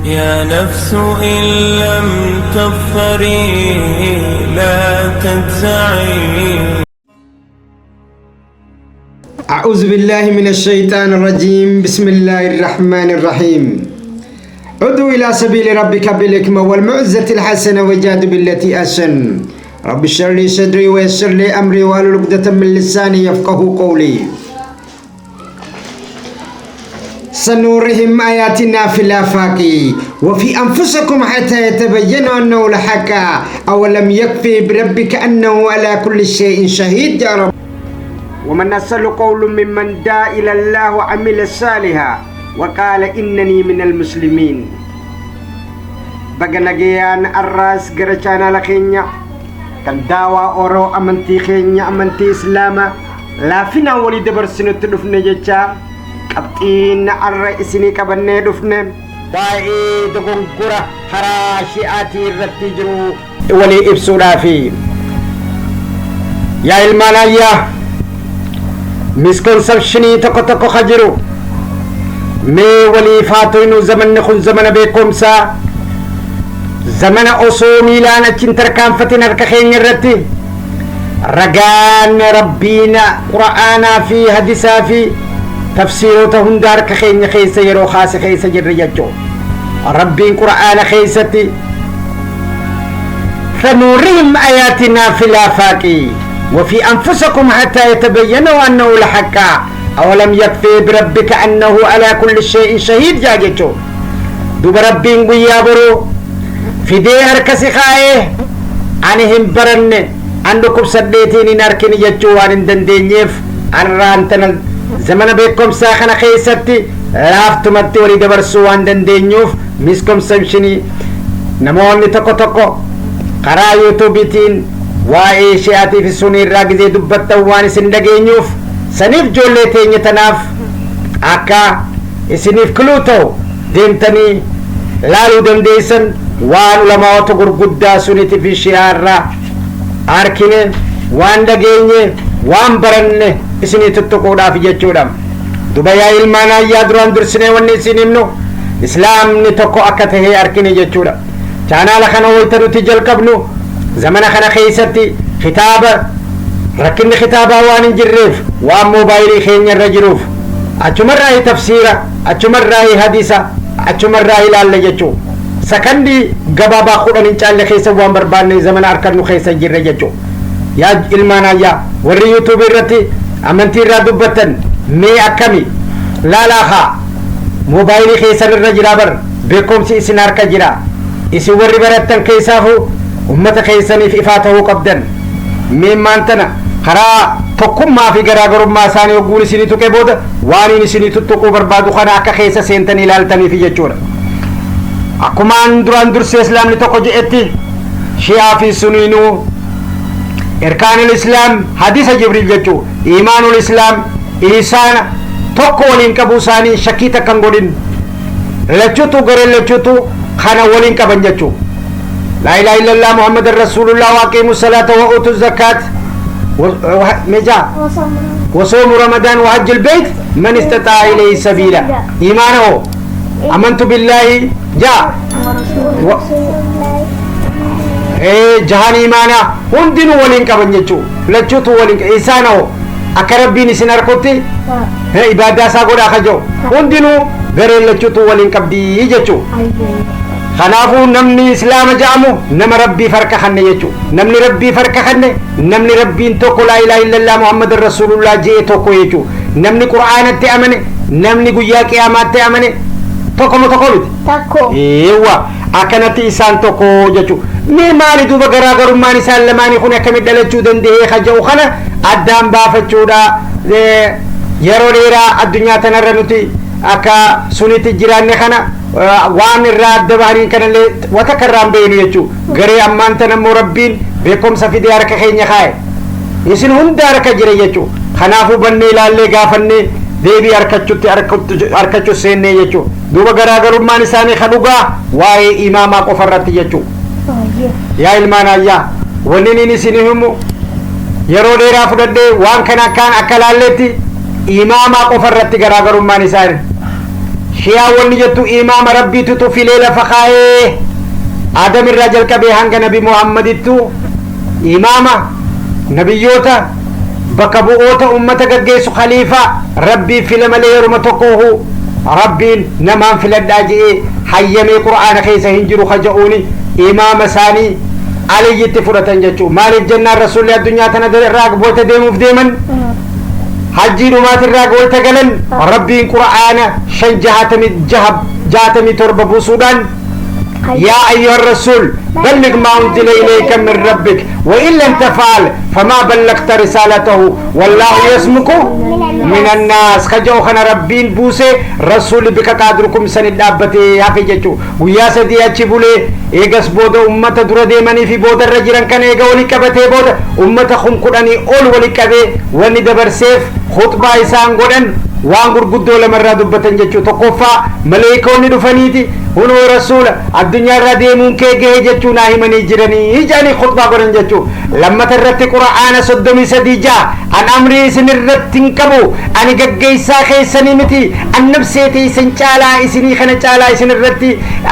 يا نفس إن لم تظفري لا تجزعي. أعوذ بالله من الشيطان الرجيم. بسم الله الرحمن الرحيم. ادعو إلى سبيل ربك بالحكمة والموعظة الحسنة وجادل بالتي أحسن. رب اشرح لي صدري ويسر لي أمري واحلل عقدة من لساني يفقه قولي. سنورهم آياتنا في الآفاق وفي أنفسكم حتى يتبين أنه الحق. أولم يكفي بربك أنه على كل شيء شهيد. يا رب ومن أصل قول ممن دعا إلى الله وعمل صالحا وقال إنني من المسلمين. Baga nagayaan arraas gara chaanaala keenya kan daawaa Oroo amantii keenya, amantii Islaamaa laafinaan walii dabarsinutti dhufne jecha, qabxiin arra isinii qabannee dhufne waa'ee dogongora karaa Shi'aatii irratti jiru walii ibsuudhaafi. Yaa ilmaan ayyaa, misconceptionii tokko tokko ka jiru mee waliif haa toynu. Zamanni kun zamana beekumsaa, zamana osoo miilaan achiin tarkaanfatin harka keenya irratti ragaan Rabbiin Qura'aanaa fi hadisaa fi tafsiirota hunda harka keenya keessa yeroo kaase keessa jirre jechuu. Rabbiin Qura'aana keessatti سنريهم آياتنا في الآفاق وفي أنفسكم حتى يتبينوا أنه الحق. أولم يكفي بربك أنه على كل شيء شهيد jaa jechuu. Duba Rabbiin guyyaa boruu fidee harka si kaa'ee ani hin baranne, an dhukkubsadheetiin hin arkin jechuu waan hin dandeenyeef, arraan tana zamana beekumsaa kana keessatti laaftumatti walii dabarsuu waan dandeenyuuf, misconceptionii namoonni tokko tokko karaa YouTubeiitiin waa'ee Shi'aatii fi Sunii irraa gizee dubbattan waan isin dhageenyuuf, saniif ijoollee teenya tanaaf akka isiniif kiluu ta'u deemtanii laaluu dandeessan, waan ulamaa'ota gurguddaa Sunitii fi Shi'aa irraa arkine, waan dhageenye, waan baranne isinii tuttuquudhaaf jechuudha. Duba yaa ilmaan ayyaa, duraan dursinee wanni isin himnu Islaamni tokko akka tahee arkine jechuudha. Chaanaala kana wayta nuti jalqabnu, zamana kana keessatti kitaaba rakkinni kitaabaa waan hin jirreef, waan moobaayilii keenya irra jiruuf, achumarraa tafsiira, achumarraa hadisa, achumarraa ilaalla jechuu. Sakandii gabaabaa 10 hin caalle keessa waan barbaanne zamana harkannu keessa hin jirre jechuu. Yaa ilmaan ayyaa, warri YouTubeii irratti amantii irraa dubbattan mee akkami laalaa haa, moobaayilii keessan irra jira bar, beekumsi isin harka jira. Isin warri barattan keessaafu ummata keessaniif ifaa ta'uu qabdan. Mee maantana karaa tokkummaa fi garaagarummaa isaanii hogguun isinii tuqe booda, waan inni isinii tuttuquu barbaadu kana akka keessa seentanii ilaaltaniif jechuudha. Akkumaan duraan dursee Islaamni tokko je'etti, Shi'aa fi Suniinuu irkaanul Islaam hadisa Jibriil jechuu, iimaanul Islaam isaana tokko waliin qabuu isaanii shakkii takka hin godhin. Lachuutu, gareen lachuutu kana waliin qaban jechuu. لا إله إلا الله محمد رسول الله وأقيموا الصلاة وآتوا الزكاة مجا وصوم رمضان وحج البيت من استطاع إليه سبيلا. إيمانه آمنت بالله جاء و... jahan imaanaa hundinuu waliin qaban jechuu. Lachuutu waliin isaanoo akka Rabbiin isin harkutti ibaadaa isaa godhaa kaja'u hundinuu gareen lachuutu waliin qabdii jechuu. Kanaafuu namni Islaama jedhamu nama Rabbiif harka kanne jechuu. Namni Rabbiif harka kanne, namni Rabbiin tokko, لا إله إلا الله محمد رسول الله je'e tokko jechuu. Namni Qur'aanatti amane, namni guyyaa Qiyaamaatti amane tokko mo tokko miti? Tokko. Eewwa, akkanatti isaan tokko jechuu. Mee maali duuba garaagarummaan isaan lamaanii kun akkamitti dhalachuu danda'ee kaja'u kana addaan baafachuudha. Yeroo dheeraa addunyaa tanarra nuti akka Sunitti jiraanne kana waan irraa adda bahanii kanallee wata karraa hin beeknu jechuu. Garee ammaan tana immoo Rabbiin beekumsa fidee harka keenya kaa'e, isin hunda harka jira jechuu. Kanaafuu bannee ilaallee gaafannee deebii harkachutti harkachuu seennee jechuu. Duuba garaagarummaan isaanii ka dhugaa waa'ee imaamaa qofa irratti jechuu. Yaa ilmaan ayyaa, wanni inni isin himu yeroo dheeraa fudhadhee waan kana akkaan akka laalletti, imaamaa qofa irratti garaagarummaan isaanii. Shi'aa wanni jettu imaama Rabbiitutu filee lafa kaayee, Aadam irraa jalqabee hanga Nabi Muhammadittu imaama, nabiyyoota, bakka bu'oota ummata gaggeessu, khaliifaa Rabbii fila malee yeruma tokkoohu Rabbiin namaan filadhaa je'ee hayyamee Qur'aana keessa hin jiru kaja'uuni imaama isaanii Aliyyitti fudhatan jechuu. Maaliif jennaan, Rasuulli addunyaa tana irraa booda deemuuf deeman, hajjii dhumaatirraa goolta galan, Rabbiin Qur'aana shan 67 buusuudhaan, "يا أيها الرسول بلغ ما أنزل إليك من ربك وإن لم تفعل فما بلغت رسالته والله يعصمك من الناس" خجو خنا ربين بوسه رسول بك قادركم سن دابته hafe jechuu. Guyyaa 3 achi bulee, eegas booda ummata dura deemanii fi booda irra jiran kana eega wali qabatee booda, ummata 10,000 ol wali qabee wanni dabarseef, khutbaa isaan godhan waan gurguddoo lamarraa dubbatan jechuu. Tokkoffaa, maleekoonni dhufaniiti hunoo Rasuula addunyaa irraa deemuun kee gahe jechuu naa himanii jiranii jedhanii khutbaa godhan jechuu. Lammata irratti Qura'aana 33:6, "An amrii isin irratti hin qabu, ani gaggeessaa keessanii miti, an nabseetii isin caalaa isinii kana caalaa isin irratti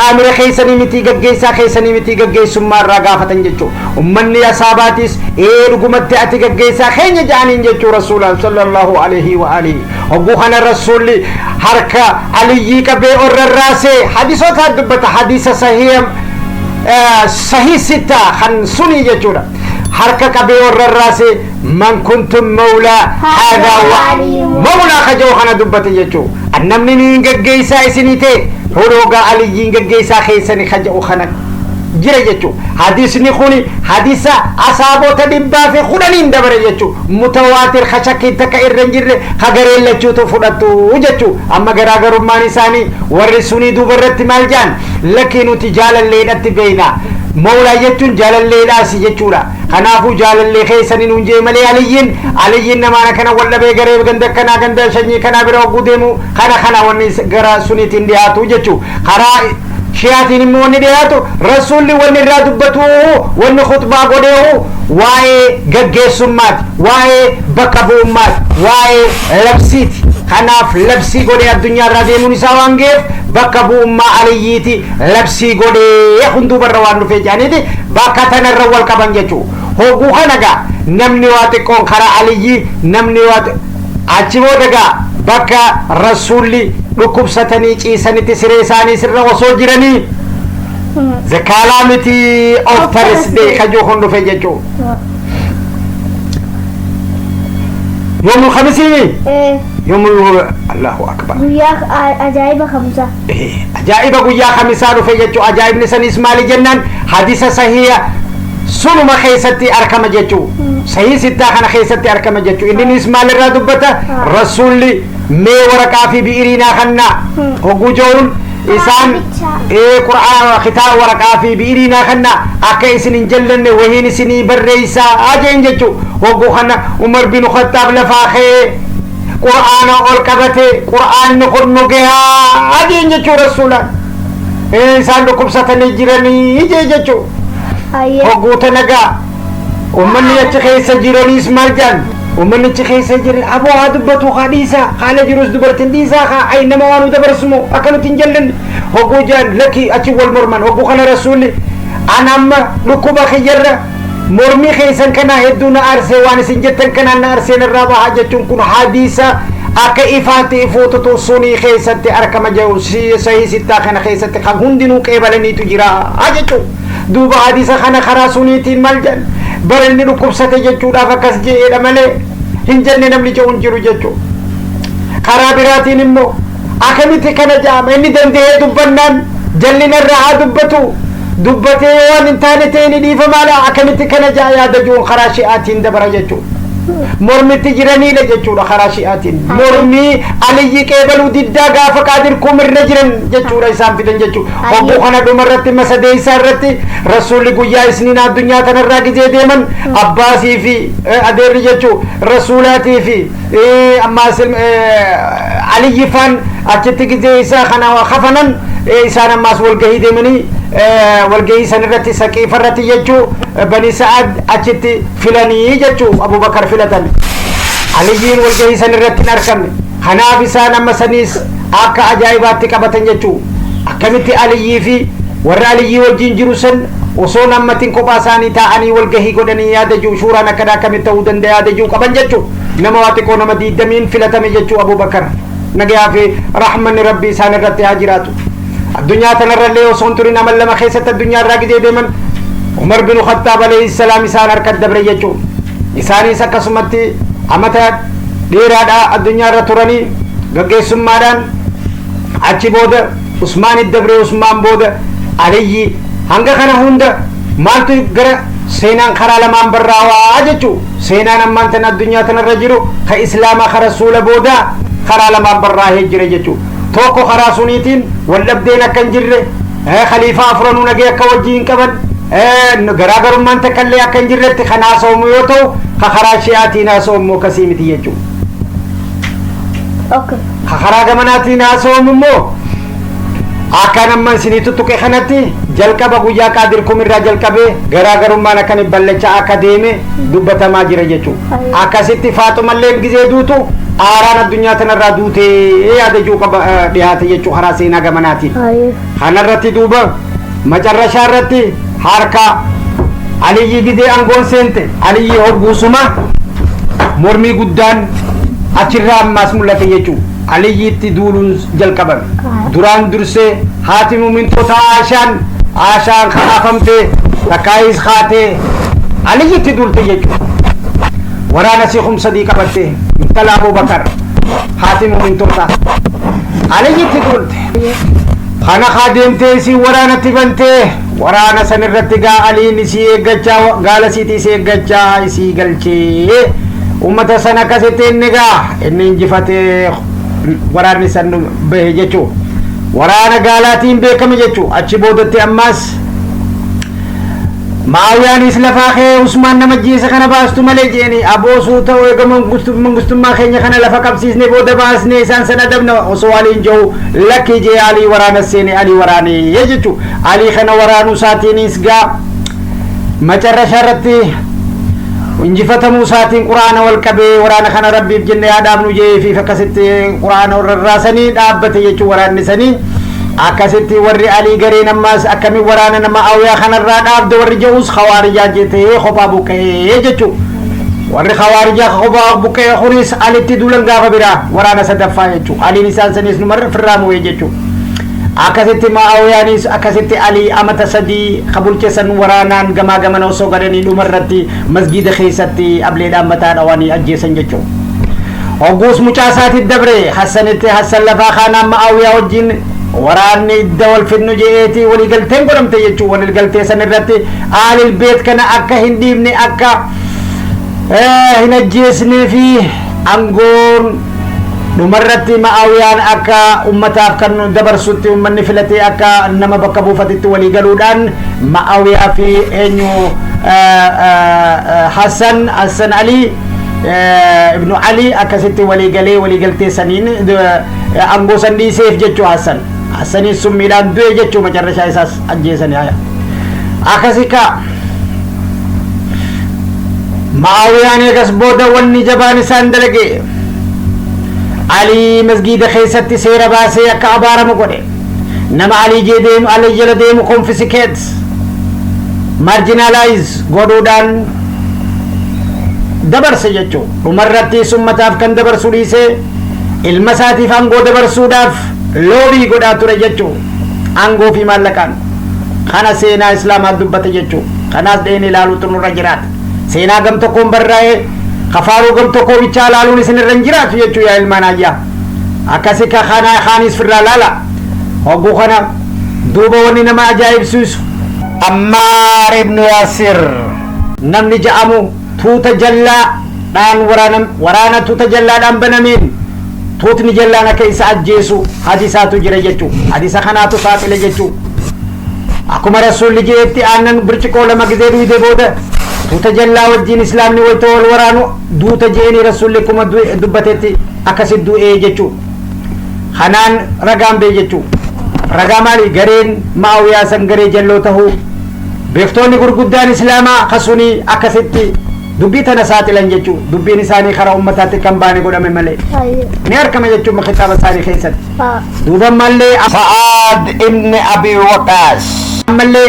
amira keessanii miti, gaggeessaa keessanii miti," gaggeessummaa irraa gaafatan jechuu. Ummanni asaabaatiis, "Ee, dhugumatti ati gaggeessaa keenya," jedhaniin jechuu Rasuula sallallahu alaihi wa alihi. Hogguu kana Rasuulli harka Aliyyii qabee orrarraasee hadiisota dubbata, hadiisa sahiha, sahih sitta kan sunii jechuudha. Harka qabee orrarraasee, "من كنت مولاه هذا مولاه" kajoo kana dubbate jechuu. Namni niin gaggeessaa isinii ta'e huloogaa Aliyyiin gaggeessaa keessani kaja'u kana jira jechuu. Hadisni kuni hadisa asaabota 110n dabare jechuu, mutawaatir, ka shakkiin takka irra hin jirre, ka gareen lachuutu fudhattu jechuu. Amma garaagarummaan isaanii, warri sunii duuba irratti maal jaan? Lakkii, nuti jaalalleedhatti beeyna, mawlaa jechuun jaalalleedhaasi jechuudha, kanaafuu jaalallee keessanii nuun jee malee Aliyyiin namaana kana wal dhabee garee ganda kanaa, ganda shanyii kanaa bira hogguu deemu kana kana wanni gara suniitiin dhiyaatu jechuu. Karaa Shiyaatiin immoo wanni dhiyaatu, Rasuulli wanni irraa dubbatu, wanni khutbaa godheehu waa'ee gaggeessummaati, waa'ee bakka bu'ummaati, waa'ee labsiiti. Kanaaf labsii godhee addunyaa irraa deemuun isaa waan ga'eef, bakka bu'ummaa Aliyyiiti labsii godhee hunduu barra waan dhufee jedhaniiti bakka tanarra wal qaban jechuu. Hogguu kana gaa namni waa xiqqoon karaa Aliyyii, namni waa achi booda gaa bakka Rasuulli dhukkubsatanii ciisanitti siree isaanii sirra osoo jiranii the calamity of Thursday kajuu kun dhufe jechuu. يوم الخميس. Ee. يوم، الله أكبر. Guyyaa ajaa'iba Kamisa. Ajaa'iba guyyaa Kamisaa dhufe jechuu. Ajaa'ibni sanis maali jennaan, hadisa sahiya sunuma keessatti argama jechuu, sahii sittaa kana keessatti argama jechuu. Inninis maalirraa dubbata? Rasuulli mee waraqaa fi bi'irii naa kannaa hogguu jehuun isaan ee Qur'aana kitaaba waraqaa fi bi'irii naa kannaa, akka isin hin jallanne wahiin isinii barreessaa jeen jechuu. Hogguu kana Umar bin Khattaab lafaa ka'ee Qur'aana ol qabate, "Qur'aanni kun nu gahaa," jeen jechuu. Rasuulaan isaan dhukkubsatanii jiranii jee jechuu. Hayyee. Hogguu tana gaa ummanni achi keessa jiraniis maal jedhan? Ummanni achi keessa jiran, "Aboo, haa dubbatu, haa dhiisaa, haala jirus dubartiin dhiisaa, haa ay nama waan nu dabarsumo akka nuti hin jallanne," hogguu jedhan, lakki achi wal morman. Hogguu kana Rasuulli, "An amma dhukkuba kiyyarra mormii keessan kana hedduu na aarsee, waan isin jettan kanaan na aarseen irraa bahaa," jechuun kun hadiisa akka ifaatti ifuututu sunii keessatti argama jedhu, sahii sittaa kana keessatti kan hundinuu qeebalaniitu jira jechuu. Duuba hadiisa kana karaa suniitiin maal jedhan? Bara inni dhukkubsate jechuudhaaf akkas je'eedha malee hin jenne namni jedhu hin jiru jechuu. Karaa biraatiin immoo akkamitti kana jedhama? Inni danda'ee dubbannaan jallina irraa haa dubbatu, dubbatee waan hin taane ta'e ni dhiifamaadha, akkamitti kana ja'a yaada jiruun karaa Shi'aatiin dabara jechuudha. Mormitti jiraniidha jechuudha. Karaa Shi'aatiin mormii Aliyyi qeebaluu diddaa gaafa Qaadir kumirra jiran jechuudha isaan fidan jechuudha. Hogguu kana dhuma irratti masadeessaa irratti Rasuulli guyyaa Isniin addunyaa kanarraa gizee deeman, Abbaasii fi adeerri jechuu Rasuulaatii fi ammaas Aliyyi faan achitti gizee isaa kana kafanan, isaan ammaas walgahii deemanii walgahii san irratti, Saqiifa irratti jechuu, Bani Sa'ad achitti filanii jechuu, Abubakar filatan. Aliyyiin walgahii san irratti hin argamne. Kanaaf isaan amma saniis Akka ajaa'ibaatti qabatan jechuu. Akkamitti Aliyyii fi warra Aliyyii wajjin jiru san osoo nammatiin kophaa isaanii taa'anii walgahii godhanii yaada jiru, shuuraan akkana akkamitti ta'uu danda'a yaada jiru qaban jechuu. Nama waa xiqqoo nama 20n filatame jechuu. Abubakar, nagayaa fi rahmanni Rabbii isaan irratti haa jiraatu. Addunyaa tanarrallee osoo hin turin amal 2 keessatti addunyaa irraa gidee deeman. Umar bin Khattaab alayhi salaam isaan harka dabre jechuu. Isaanis akkasumatti amata dheeraadhaa addunyaa irra turanii gaggeessummaadhaan. Achi booda Usmaan dabre, Usmaan booda Aliyyi. Hanga kana hunda maaltu gara seenaan karaa lamaan barraawaa jechuu. Seenaan ammaan tan addunyaa tanarra jiru ka Islaamaa ka Rasuula booda karaa lamaan barraahee jira jechuu. Tokko karaa suniitiin wal dhabdeen akka hin jirre, khaliifaa afranuu nagee akka wajjii hin qaban, garaagarummaan takka illee akka hin jirretti kan haasa'amu yoo ta'u, ka karaa Shi'aatiin haasa'amu akkasii miti jechuu. Ka karaa gamanaatiin haasa'amu immoo akkaan amma isinii tuttuqe kanatti jalqaba guyyaa Qaadir Kumirraa jalqabee garaagarummaan akkan ballachaa akka deeme dubbatamaa jira jechuudha. Akkasitti Faaxumallee gizee duutu aaraan addunyaa tanarraa duutee yaada jiru qaba dhiyaate jechuu karaa seenaa gamanaatiin. Kanarratti duuba macarrashaa irratti harka Aliyyi gizee aangoon seente, Aliyyi hogguusuma mormii guddaan achirraa ammaas mul'ate jechuudha. Aliyyiitti duuluun jalqabame. Duraan dursee haati muumintoota Aashaan kaafamtee takkaayis kaatee Aliyyitti duulte jechuudha. Waraana si 3000 qabattee intala Abubakar haati muumintoota Aliyyitti duulte. Kana kaa deemtee isii waraanatti bantee, waraana san irratti gaa Aliin isii eeggachaa, gaala isiitii isii eeggachaa isii galchee, ummata san akkasitti inni gaa inni injifatee waraanni san bahe jechuu, waraana gaalaatiin beekame jechuu. Achi boodatti ammaas Maawiyaanis lafaa kee Usmaan nama ajjeese kana baastu malee jeeni. Aboosuu ta'u eega mangustummaa keenya kana lafa qabsiisne booda baasne isaan sana adabna osoo Aliin jiru, lakkii jee Alii waraana seene, Alii waraanee jechuu. Alii kana waraanuu isaatiinis gaa macarrashaa irratti injifatamuu isaatiin Quraana wal qabee, waraana kana Rabbiif jenne yaa dhaabnu jee fi akkasitti Quraana warraasanii dhaabbate jechuu waraanni sanii. Akkasitti warri Alii gareen ammaas akkamiin waraana nama Awyaa kanarraa dhaabde warri je'us Khawaarijaa jetee kophaa buqqa'ee jechuu. Warri Khawaarijaa kophaa buqqa'ee kunis Alitti duulan gaafa biraa waraana sadaffaa jechuu. Aliin isaan sanis numarra firraa mo'ee jechuu. Akkasitti Ma'aawiyaanis akkasitti Alii amata 3 ka bulcheessan waraanaan gamaa gamana osoo gadanii dhumarratti masgiida keessatti ableedhaan mataa dhawanii ajjeesan jechuu. Hogguus mucaa isaatti dabre Hassanitti. Hassan lafaa kaanaan Ma'aawiyaa wajjin waraanni idda wal fidnu je'eeti waliigalteen godhamte jechuu. Waliigaltee san irratti Aalil Beet kana akka hin dhiibne, akka hin ajjeesnee fi aangoon dhumarratti Ma'aawiyaan akka ummataaf kan dabarsutti ummanni filatee akka nama bakka buufatitti walii galuudhaan Ma'aawiyaa fi eenyu Hassan Ali ibnu Ali akkasitti walii galee walii galtee saniin aangoo san dhiiseef jechuu. Hassaniin summiidhaan du'e jechuu, macarrashaa isaas ajjeesanii haya. Akkasi ka Ma'aawiyaan eegas booda wanni jabaan isaan dalage Alii masgiida keessatti seera baasee akka abaaramu godhe. Nama Alii jee deemu, Alii jala deemu confiscate, marginalize godhuudhaan dabarse jechuu. Dhumarratti ummataaf kan dabarsu dhiisee ilma isaatiif aangoo dabarsuudhaaf lobby godhaa ture jechuu, aangoo fi maallaqaan. Kana seenaa Islaamaa dubbate jechuu. Kanaas dheen ilaaluutu nurra jiraata. Seenaa gam tokkoon barraa'ee kafaaruu gam tokkoo bichaa ilaaluun isin irra hin jiraatu jechuu. Yaa ilmaan ayyaa, akkasi ka kana kaanis firraa laala. Hogguu kana duuba wanni nama ajaa'ibsiisu Ammaar ibnu Yaasir namni ja'amu tuuta jallaadhaan waraana waraana tuuta jallaadhaan banameen tuutni jallaan akka isa ajjeesu hadisaatu jira jechuu. Hadisa kanaatu saaxile jechuu. Akkuma Rasuulli jeetti aannan birciqoo lama gizee dhuyde booda tuuta jallaa wajjiin Islaamni wayta wal waraanu duuta jeeni. Rasuulli akkuma dubbatetti akkasit du'ee jechuu. Kanaan ragaan bee jechuu. Ragaa maali? Gareen Ma'awiyaa san garee jalloo tahuu beektoonni gurguddaan Islaamaa kasunii akkasitti. Dubbii tana saaxilan jechuu, dubbiin isaanii karaa ummataatti kan baane godhame malee. Hayyee. Ni argama jechuun kitaaba isaanii keessatti. Haa. Duuba ammallee Sa'ad ibn Abi Waqas. Ammallee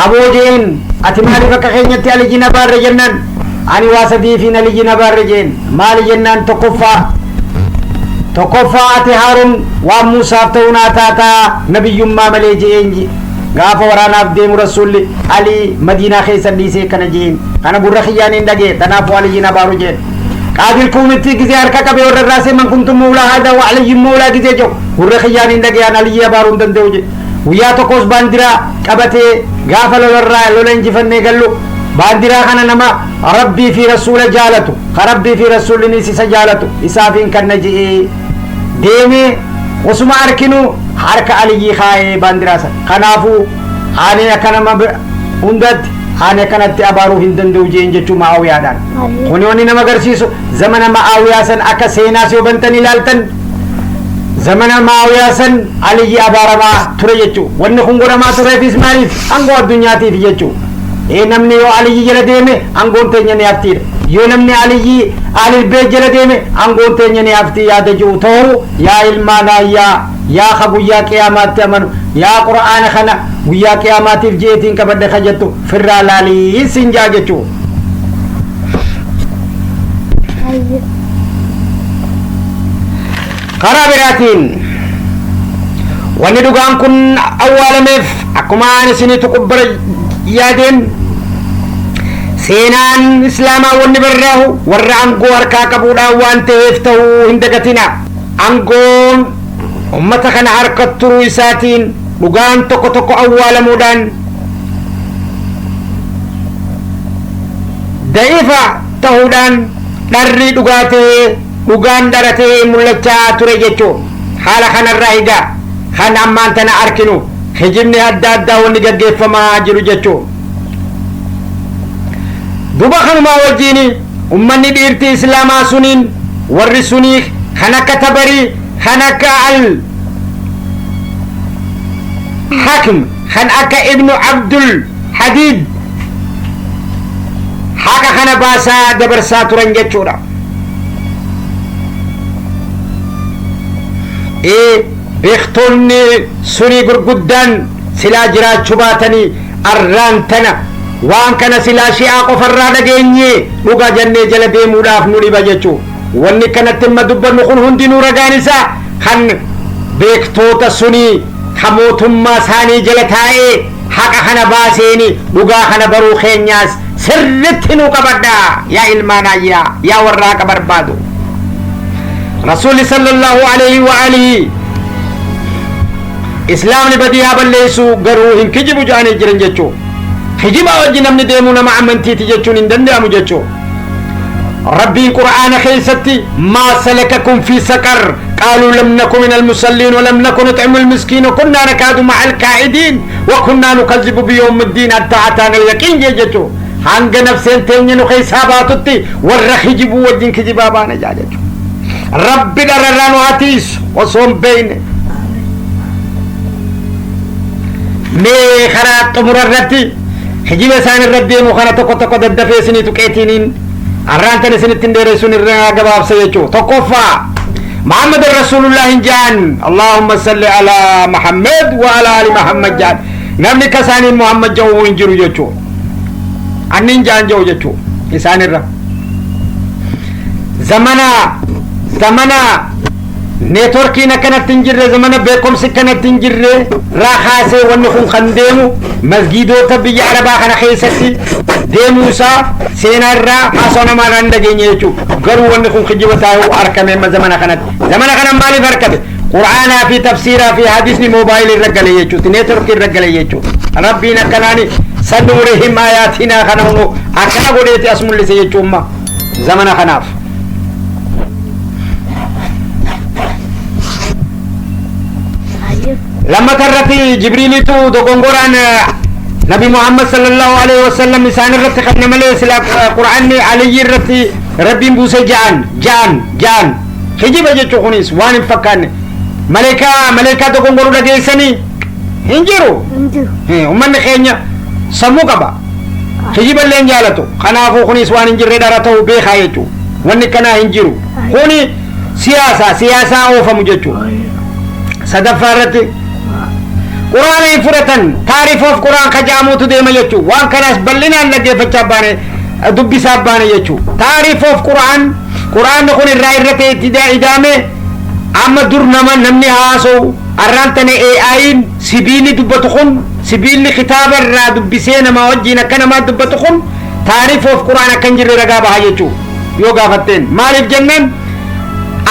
aboo jeen, ati maaliif akka keenyatti Aliyyiin abaarre jennaan, ani waa sadiifiin Aliyyiin abaarre jeen. Maali jennaan, tokkoffaa ati Haaruun waan Muusaaf ta'uu naa taataa nabiyyummaa malee jeen. Gaafa waraanaaf deemu Rasuulli Alii Madiinaa keessa dhiisee kana jeen, kana gurra kiyyaan hin dhagee, tanaafuu Aliyyiin abaaru jeen. Qaabil kuumitti gizee harka qabee warra irraa seeman kuntum muulaa haadha wa Aliyyiin muulaa gizee jedhu gurra kiyyaan hin dhagee, an Aliyyi abaaruu hin danda'u jedhe. Guyyaa tokkos baandiraa qabatee gaafa lolarraa lola injifannee gallu, baandiraa kana nama Rabbii fi Rasuula jaalatu, ka Rabbii fi Rasuullinis isa jaalatu isaafiin kanna je'ee deemee, osuma arkinu harka Aliyyii kaayee baandiraa sana. Kanaafuu ani akka nama hundatti ani akkanatti abaaruu hin danda'u jeen jechuu Ma'aawiyaadhaan. Kuni wanni nama agarsiisu, zamana Ma'aawiyaa san akka seenaas yoo bantan ilaaltan, zamana Ma'aawiyaa san Aliyyi abaaramaa ture jechuu. Wanni kun godhamaa tureefis maaliif? Aangoo addunyaatiif jechuu. Ee, namni yoo Aliyyi jala deeme aangoon teenya ni haftiidha. Yoo namni Aliyyi Alilbeet jala deeme aangoon teenya ni haftii yaada jiru ta'uu. Yaa ilmaan ayyaa, yaa ka guyyaa qiyaamaatti amanu, yaa Qura'aana kana guyyaa qiyaamaatiif jeetiin qabadhe ka jettu, firraa laalii siin jaa jechuu. Hayyee. Karaa biraatiin wanni dhugaan kun awwaalameef, akkuma ani isinii tuqubbara yaadeen, seenaan Islaamaa wanni barraahu warra aangoo harkaa qabuudhaan waan ta'eef ta'uu hin dagatina. Aangoon ummata kana harka turuu isaatiin dhugaan tokko tokko awwaalamuudhaan, da'ifa ta'uudhaan, dharri dhugaa ta'ee dhugaan dharatee mul'achaa ture jechuu. Haala kanarraa egaa kan ammaan tana arkinu kijibni adda addaa wanni gaggeeffamaa jiru jechuu. Duba kanumaa wajjiin ummanni dhiirtii Islaamaa suniin, warri sunii kan akka Tabarii, kan akka Al Hakim, kan akka Ibnu Abdul Hadiid haqa kana baasaa dabarsaa turan jechuudha. Ee, beektoonni sunii gurguddaan silaa jiraachuu baatanii, arraan tana waan kana silaa Shi'aa qofarraa dhageenye dhugaa jennee jala deemuudhaaf nu dhiba jechuu. Wanni kanatti amma dubbannu kun hundinuu ragaan isaa kan beektoota sunii ka mootummaa isaanii jala taa'ee haqa kana baaseeni dhugaa kana baruu keenyaas sirritti nu qabadha. Yaa ilmaan ayyaa, yaa warra haqa barbaadu, Rasuulli sallallahu alaihi wa alihi Islaamni badii haa balleessu, garuu hin kijibu jedhanii jiran jechuu. Kijibaa wajji namni deemuu nama amantiiti jechuun hin danda'amu jechuu. Rabbiin Qur'aana keessatti ما سلككم في سقر قالوا لم نك من المصلين ولم نك نطعم المسكين وكنا نخوض مع الخائضين وكنا نكذب بيوم الدين حتى أتانا اليقين jechuu. Hanga nafseen teenya nu keessaa baatutti warra kijibuu wajjin kijibaa baana jaa jechuu. Rabbi dhararraa nu hatiisu osoo hin beeyne. Mee karaa xumura irratti kijiba isaan irra deemu kana tokko tokko daddafee isinii tuqeetiiniin arraan tan isinitti hin dheeressuun irra gabaabsa jechuu. Tokkoffaa, Muhammad Rasulullah hin jaan. اللهم صل على محمد وعلى آل محمد jaan. Namni akka isaaniin Muhammad jedhu hin jiru jechuu. Annin jaan jedhu jechuu isaanirra. Zamana networkiin akkanatti hin jirre, zamana beekumsi akkanatti hin jirre raa kaasee wanni kun kan deemu masgiidota biyya Arabaa kana keessatti deemuu isaa seenaa irraa haasoo namaa irraa hin dhageenye jechuudha. Garuu wanni kun kijiba taa'uu argame amma zamana kanatti. Zamana kana maaliif argame? Qur'aanaa fi tafsiiraa fi hadisni moobaayilii irra gale jechuudha, networkii irra gale jechuudha. Rabbiin akkanaani سنريهم آياتنا kana hunu akkana godheeti as mul'ise jechuumma zamana kanaaf. Hayyee. Lammata irratti Jibriilitu dogongoraan Nabi Muhammad sallallahu alaihi wasallam isaan irratti kanne malee sila Qur'aanni Aliyyi irratti Rabbiin buuse ja'an ja'an ja'an. Kijiba jechuu. Kunis waan hin fakkaanne. Maleekaa dogongoruu dhageessanii hin jiru. Hin jiru. Ummanni keenya sammuu qaba. Kijiballee hin jaalatu. Kanaafuu kunis waan hin jirre dhara ta'uu beekaa jechuudha. Wanni kanaa hin jiru. Kuni siyaasa siyaasaa oofamu jechuudha. Sadaffaa irratti quraana hin fudhatan, taarifoof quraan kajaamuutu deema jechuudha. Waan kanaas bal'inaan dhaggeeffachaa baane, dubbisaa baane jechuudha. Taarifoof quraan, quraanni kun irraa irra ta'e itti idaame. Amma dur nama namni haasa'u, arraan tana AI'n sibiilli dubbatu kun, sibiilli kitaaba irraa dubbisee nama wajjin akka namaa dubbatu kun taarifoof quraan akka hin jirre ragaa baha jechuudha. Yoo gaafatteen maaliif jennaan,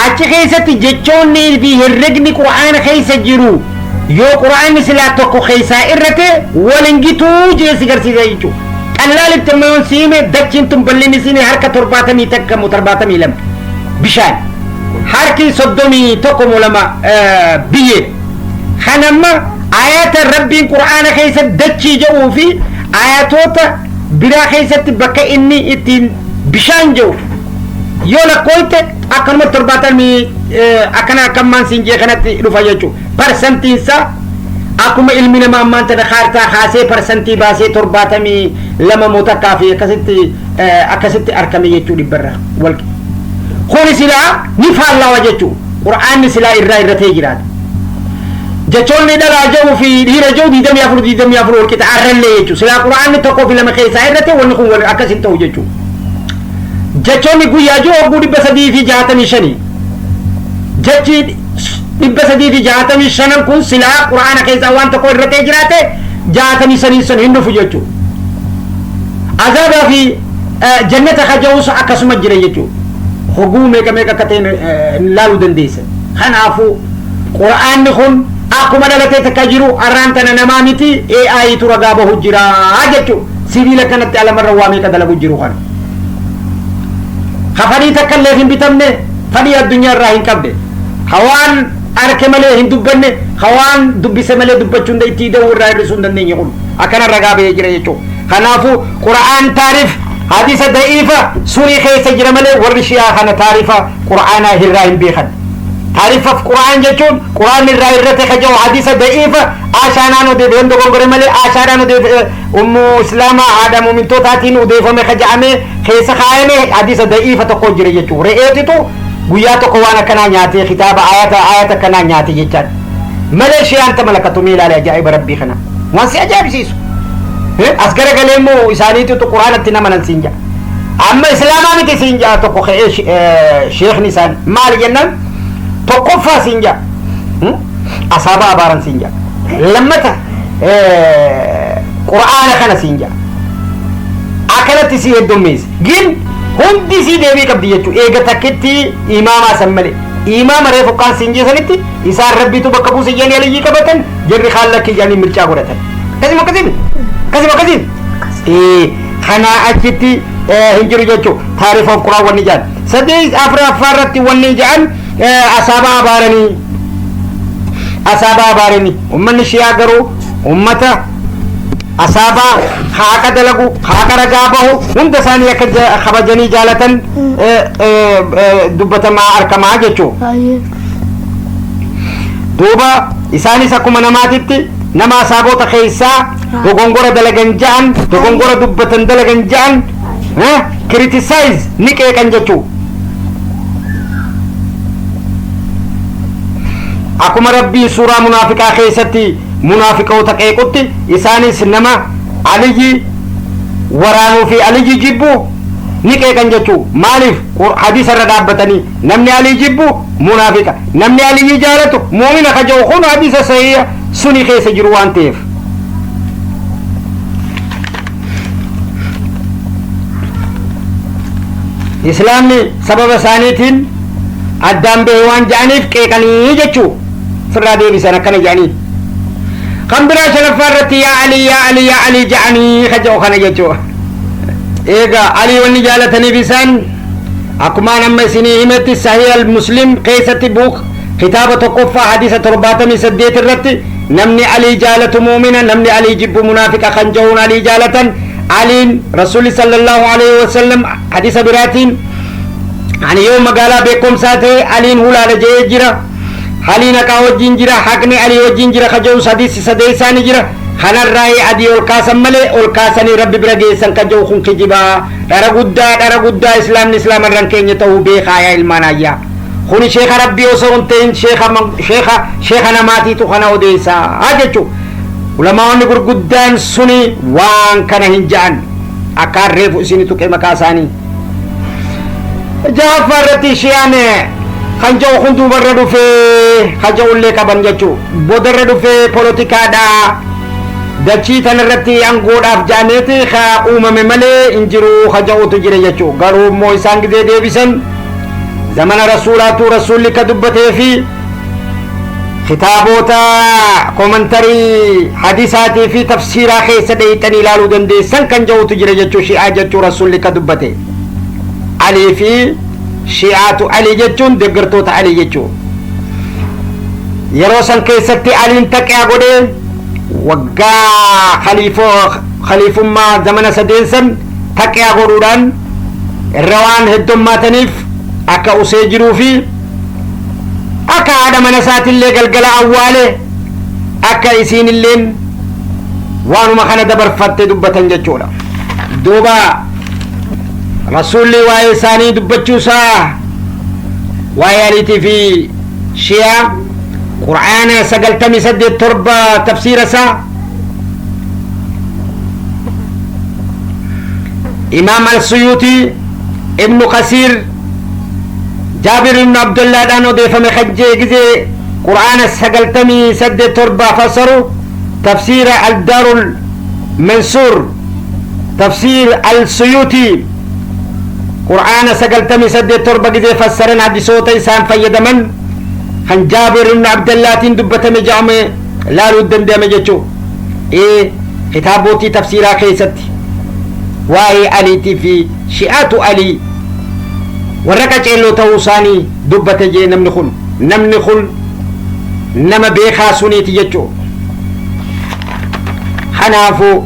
achi keessatti jechoonni fi herregni qura'aana keessa jiru yoo qura'aanni silaa tokko keessaa irrate waliin gituu jee si garsiisa jechuudha. Qallaalitti amma yoon siime, dachiin tun bal'inni isiin harka 71 moo 72 bishaan, harki 31 moo 2 biyyee. Kan amma ayata rabbiin qura'aana keessa dachii jedhuu fi ayatoota biraa keessatti bakka inni ittiin bishaan jedhu yoo lakkooyte, akkanuma 70 akkana akkammaan siin jee kanatti dhufa jechuudha. Parsantiinsaa akkuma ilmi namaa ammaan tana kaartaa kaasee parsantii baasee 72 moo takkaa fi akkasitti argame jechuu dhibbarra wal. Kuni silaa ni faallawa jechuu, qur'aanni silaa irraa irratee jiraata. Jechoonni dhalaa jedhuu fi dhiira jedhu 24 24 wal qixa arrallee jechuu. Silaa qur'aanni tokkoo fi lama keessaa irrate, wanni kun wal akkas hin ta'u jechuu. Jechoonni guyyaa jiru hogguu 365, jechi 365n kun silaa qur'aana keessaa waan tokko irratee jiraate, 65n sun hin dhufu jechuu. Azaabaa fi jannata kaja'uus akkasuma jira jechuu. Hogguu meeqa meeqa akka ta'e laaluu dandeessan. Kanaafuu qur'aanni kun akkuma dhalatee takka jiru arraan tana namaa miti, AI tu ragaa bahu jira jechuu. Sibiila kanatti alamarra waa meeqa dalagu jiru kana. Ka fadhii takka illee hin bitamne, fadhii addunyaa irraa hin qabne, ka waan arke malee hin dubbanne, ka waan dubbise malee dubbachuu hin itti ida'uu irraa hir'isuu hin dandeenye kun akkana ragaa bahee jira jechuudha. Kanaafuu qura'aan taarif hadisa da'iifa sunii keessa jira malee, warri shi'aa kana taarifa qura'aanaa irraa hin beekan. Taarifaf qura'aan jechuun qura'aan irraa irrate ka jiru hadisa da'iifa ashaanaan odeeffame dogongore malee, ashaadhaan odeeffame, ummu islaamaa haadha mumintootaatiin odeeffame ka jedhamee keessa kaayame hadisa da'iifa tokko jira jechuudha. Re'eetitu guyyaa tokko waan akkanaa nyaatee kitaaba ayata ayata akkanaa nyaate jechaan malee, shi'aan tamalakatu. Mee ilaale ajaa'iba rabbii kana, waan si ajaa'ibsiisu. As garagalee immoo isaaniitu quraanatti nama nan siin jedha. Amma islaamaa miti siin jedha tokko ka'ee, sheekni isaan maali jennaan, tokkoffaa siin jedha asaabaa abaaran siin jedha, lammata qura'aana kana siin jedha, akkanatti si heddummeesse. Gin hundi sii deebii qabdi jechuudha. Eega takkitti imaamaa san malee, imaama reefu kaan siin jeesanitti isaan rabbiitu bakka buuse jedhanii aliyyii qabatan, jarri kaan lakkii jedhanii mircaa godhatan. Akkasuma akkasiin akkasuma akkasiin kanaa achitti hin jiru jechuudha. Taarifa of quraan wanni jedhan sadii afuraffaa irratti wanni jedhan asaabaa abaaranii, asaabaa abaaranii. Ummanni shi'aa garuu ummata asaabaa haqa dalagu, haqa ragaa bahu hunda isaanii akka kabajanii jaalatan dubbatamaa argamaa jechuudha. Duuba isaanis akkuma namaatitti nama asaabota keessaa dogongora dalagan ja'an, dogongora dubbatan dalagan ja'an criticize ni qeeqan jechuudha. Akkuma rabbiin suuraa munaafiqaa keessatti munaafiqoota qeequtti, isaanis nama aliyyi waraanuu fi aliyyi jibbu ni qeeqan jechuu. Maaliif? Hadiisa irra dhaabbatanii namni alii jibbu munaafiqa, namni aliyyi jaalatu muumina ka jedhu kun hadiisa sahiha suni keessa jiru waan ta'eef. Islaamni sababa isaaniitiin addaan bahe waan jedhaniif qeeqanii jechuu, sirraa deebisan akkana jedhanii. Kan biraa shanaffaa irratti yaa Ali, yaa Ali, yaa Ali jedhanii ka jedhu kana jechuu. Egaa Ali wanni jaalataniif isaan akkumaan amma isinii himetti Sahih al Muslim keessatti buuk kitaaba tokkoffaa hadiisa 78 irratti namni Alii jaalatu muumina, namni Alii jibbu munaafiqa kan jedhuun Alii jaalatan. Aliin Rasuulli sallallahu alaihi wasallam hadiisa biraatiin ani yoo magaalaa beekumsaa ta'e Aliin hulaadha jedhee jira. Aliin haqaa wajjin jira, haqni Alii wajjin jira ka jedhu hadiisi sadeessaa ni jira. Kanarraa adii ol kaasan malee ol kaasanii Rabbi bira geessan kan jiru kun kijibaa, dhara guddaa, dhara guddaa. Islaamni islaamarran keenya ta'uu beekaa yaa ilmaan ayyaa. Kuni sheeka Rabbii osoo hin ta'in sheeka namaatiitu kana odeessaa jechuudha. Ulamaa'onni gurguddaan suni waan kana hin ja'an, akka harreefu isin tuqe maqaa isaanii. Jahaffaa irratti shi'aan kan jedhu kun duubarra dhufee kan jedhullee qaban jechuudha. Boodarra dhufee poolotikaadhaa dachii tanarratti aangoodhaaf ja'ameeti ka uumame malee hin jiru ka jedhutu jira jechuudha. Garuu immoo isaan gizee deebisan, zamana rasuulaatu rasuulli ka dubbatee fi kitaabota commentary hadisaatii fi tafsiiraa keessa dheeyxanii ilaaluu dandeessan kan jedhutu jira jechuu. Shi'aa jechuu rasuulli ka dubbate Alii fi shi'aatu Alii jechuun deeggartoota Alii jechuu. Yeroo san keessatti Aliin taqiyaa godhee waggaa khaliifummaa zamana sadeen san taqiyaa godhuudhaan irra waan heddummaataniif akka usee jiruu fi akka haadha mana isaatillee galgala awwaale, akka isiin illeen waanuma kana dabarfatte dubbatan jechuudha. Duuba rasuulli waa'ee isaanii dubbachuusaa, waa'ee Aliitii fi shi'aa, Qur'aana 98:7 tafsiira isaa Imaam Al-Suyuutii, Ibnu Kasiir, Jaabir Ibnu Abdullaadhaan odeeffame kan jee gizee Qur'aana 98:7 fassaru, tafsiira Al-Daarul Mansuur, tafsiir Al-Suyuutii, Qur'aana 98:7 gizee fassaran, hadisoota isaan fayyadaman kan Jaabir Ibnu Abdallaatiin dubbatame jedhame laaluu danda'ame jechuu. Ee, kitaabotii tafsiiraa keessatti waa'ee Aliitii fi shi'aatu Alii warra qaceelloo ta'uu isaanii dubbate jee. Namni kun nama beekaa suniiti jechuu. Kanaafuu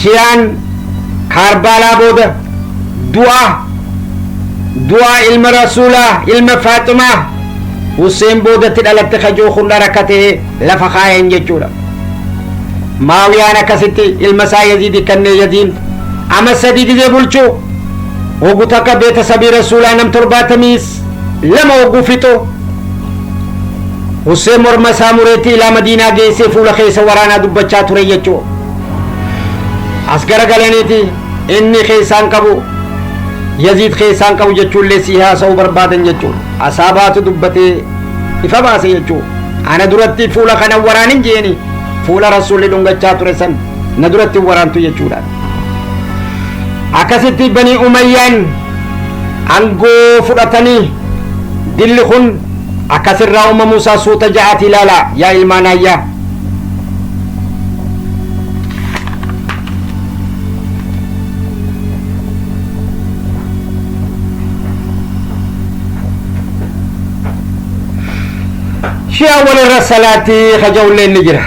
shi'aan Kaarbaalaa booda du'a ilma rasuulaa, ilma Faaximaa Hussein boodatti dhalatte kajoo kun dharakatee lafa kaayan jechuudha. Maawiyaan akkasitti ilma isaa Yaziidi kennee, Yaziin ama 3 gizee bulchuu hogu takka beeta sabii rasuulaa nam 72 hogguu fixu, Hussein morma isaa mureetti ilaa Madiinaa geessee fuula keessa waraanaa dubbachaa ture jechuu. As garagalaniiti inni keessaan qabu, Yaziid keessaan qabu jechuullee si haasa'uu barbaadan jechuu. Asaabaatu dubbatee ifa baase jechuu. Ana duratti fuula kana waraanin jeeni, fuula rasuulli dhungachaa ture san na duratti waraantu jechuudha. Akkasitti Banii Umayyaan aangoo fudhatanii dilli kun akkasirraa uumamuu isaa suuta ja'aati ilaala yaa ilmaan ayyaa. Shi'a walirra salaatii kaja'ullee ni jira.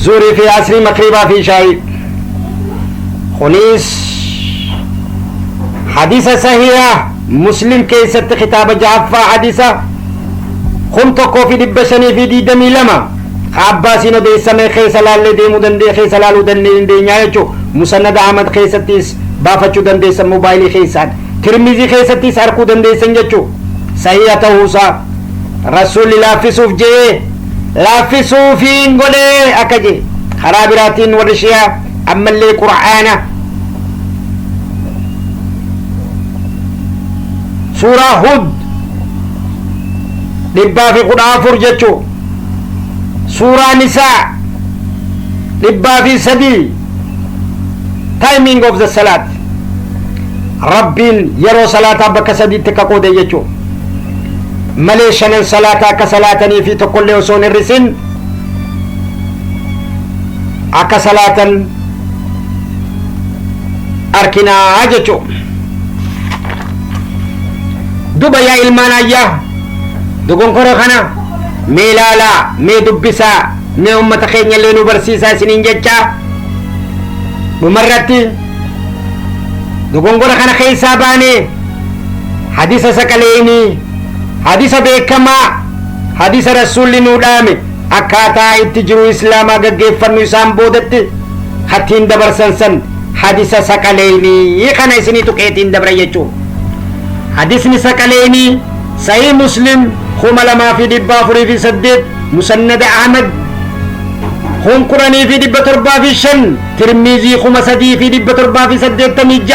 Zuurii fi asrii, makriibaa fi shaayii. Kunis hadisa sahiha Muslim keessatti kitaaba jahaffaa, hadisa 1522 ka Abbaasiin odeessame keessa laallee deemuu dandee keessa laaluu dandeenyaa jechuu. Musannada Ahmad keessattis baafachuu dandeessan, mobaayilii keessaan Tirmizii keessattis arguu dandeessan jechuu. Sahiha ta'uusaa rasuulli laaffisuuf jee laaffisuufiin godhee akka jee. Karaa biraatiin warri shi'aa ammallee Qur'aana suuraa Hud 114 jechuu, suuraa Nisaa 103, timing of the salat, Rabbiin yeroo salaataa bakka sadiitti akka qoode jechuu malee, shanan salaataa akka salaatanii fi tokkollee osoo hin hir'isin akka salaatan arkinaa jechuu. Duba yaa ilmaan ayyaa, dogonkora kana mee ilaalaa, mee dubbisaa, mee ummata keenya illee nu barsiisaa isiniin jechaa, dhumarratti dogongora kana keessaa baanee hadisa saqaleenii, hadisa beekamaa, hadisa rasuulli nuu dhaame. Akkaataa itti jiru Islaamaa gaggeeffannu isaan boodatti hattiin dabarsan san hadisa saqaleynii kana isinii tuqeetiin dabra jechuu. Hadisni saqaleynii Sahih Muslim 2408, Musannada Ahmad 10705, Tirmizii 3786.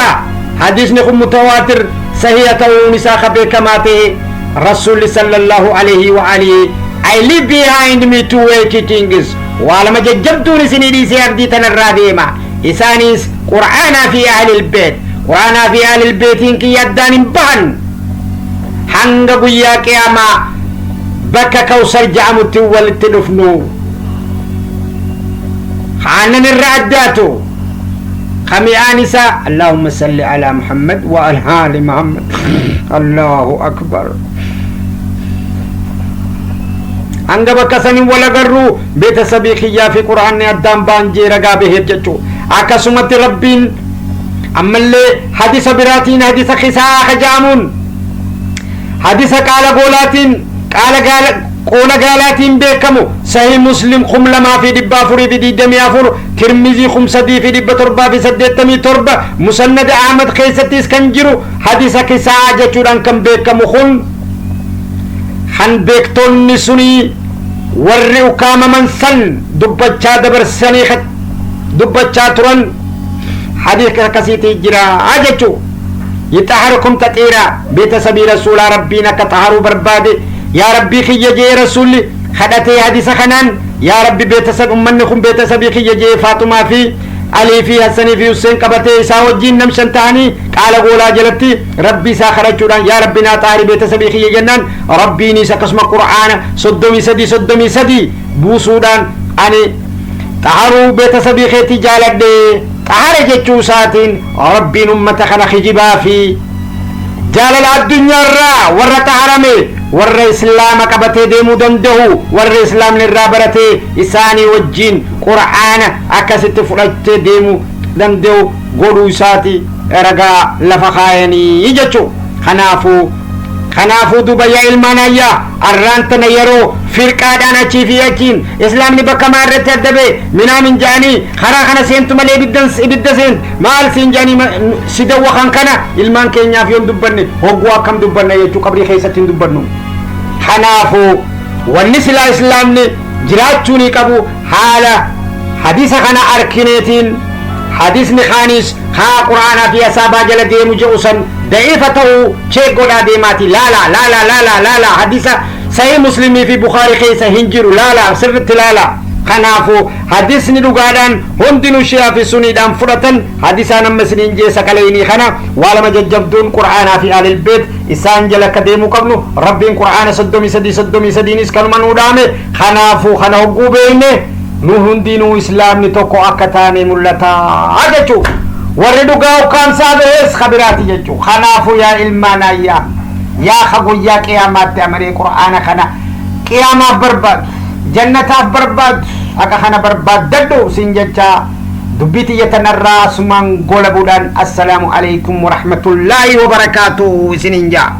Hadisni kun mutawaatir sahiha ta'uun isaa ka beekamaa ta'e, Rasuulli sallallahu alaihi wa alihi, "I leave behind me two weighty things," waa lama jajjabduun isinii dhiisee abdii tanarraa deema, isaanis Qur'aanaa fi ahlil beet. Qur'aanaa fi ahlil beetiin kiyya addaan hin bahan hanga guyyaa qiyaamaa bakka Kawsar ja'amutti walitti dhufnu. Aannan irra addaatu kami'aan isaa. Allahumma salli ala Muhammad wa ala ali Muhammad. Allahu akbar. Hanga bakka sanin wal agarru beetasabii kiyyaa fi Qur'aanni addaan ba'an jee ragaa baheef jechuu. Akkasumatti Rabbiin ammallee hadisa biraatiin, hadisa kisaa kajaamuun, hadisa qaala goolaatiin, qaala gaala qoola gaalaatiin beekamu, Sahih Muslim 2424, Tirmizii 3787, Musannada Ahmad keessattis kan jiru, hadisa kisaa jechuudhaan kan beekamu kun, han beektonni sunii warri ukaamaman san dubbachaa dabarsanii dubbachaa turan, hadisa akkasiitii jira jechuu. Yixaharukum taxiira, beetasabii Rasuulaa Rabbiin akka xaharuu barbaade. Yaa Rabbii kiyya jee Rasuulli kadhatee hadisa kanaan, yaa Rabbi, beetasab ummanni kun beetasabii kiyya jee, Faaxumaa fi Alii fi Hassanii fi Husseen qabatee isaa wajjiin nam shan ta'anii qaala goolaa jalatti Rabbi isaa kadhachuudhaan, yaa Rabbi, naa xaari beetasabii kiyya jennaan, Rabbiinis akkasuma Qur'aana 33 33 buusuudhaan, ani xaharuu beetasabii keetii jaaladhe, xahara jechuu isaatiin, Rabbiin ummata kana kijibaa fi jaalala addunyaarraa warra xaharame, warra Islaama qabatee deemuu danda'u, warra Islaamni irraa baratee isaanii wajjiin Qur'aana akkasitti fudhatee deemuu danda'u godhuu isaati ragaa lafa kaayanii jechuu. Kanaafuu duba, yaa ilmaan ayyaa, arraan tana yeroo firqaadhaan achii fi achiin Islaamni bakka maa irratti adda ba'e minaamin ja'anii, karaa kana seentu malee ibidda seent maal siin ja'anii si dawwa kan kana ilmaan keenyaaf yoon dubbanne hogguu akkam dubbanna jechuu? Qabrii keessatti hin dubbannu. Kanaafuu wanni silaa Islaamni jiraachuu ni qabu haala hadisa kana arkineetiin, hadisni kaanis haa Qur'aanaa fi asaabaa jala deemu jedhu san da'iifa ta'uu check godhaa deemaati. Laala, laala, laala, laala. Hadisa Sahih Muslimii fi Bukaarii keessa hin jiru. Laala, sirritti laala. Kanaafuu hadisni dhugaadhaan hundinuu Shi'aa fi Suniidhaan fudhatan hadisaan amma isiniin jee saqaleynii kana, waa lama jajjabduun Qur'aanaa fi aalil beet, isaan jala akka deemuu qabnu. Rabbiin Qur'aana 33 33nis kanuma nuu dhaame. Kanaafuu kana hogguu beekne, nu hundinuu Islaamni tokko akka taane mul'ataa jechuu. Warri dhugaa ukkaamsaa bahees kabiraati jechuu. Kanaafuu yaa ilmaan ayyaa, yaa ka guyyaa qiyaamaatti amanee Qur'aana kana qiyaamaaf barbaadu, jannataaf barbaadu, haqa kana barbaaddadhu sin jechaa, dubbii tiyya tanarraa asumaan golabuudhaan, assalaamu alaykum warahmatullaahi wabarakaatuhu isiniin jaa.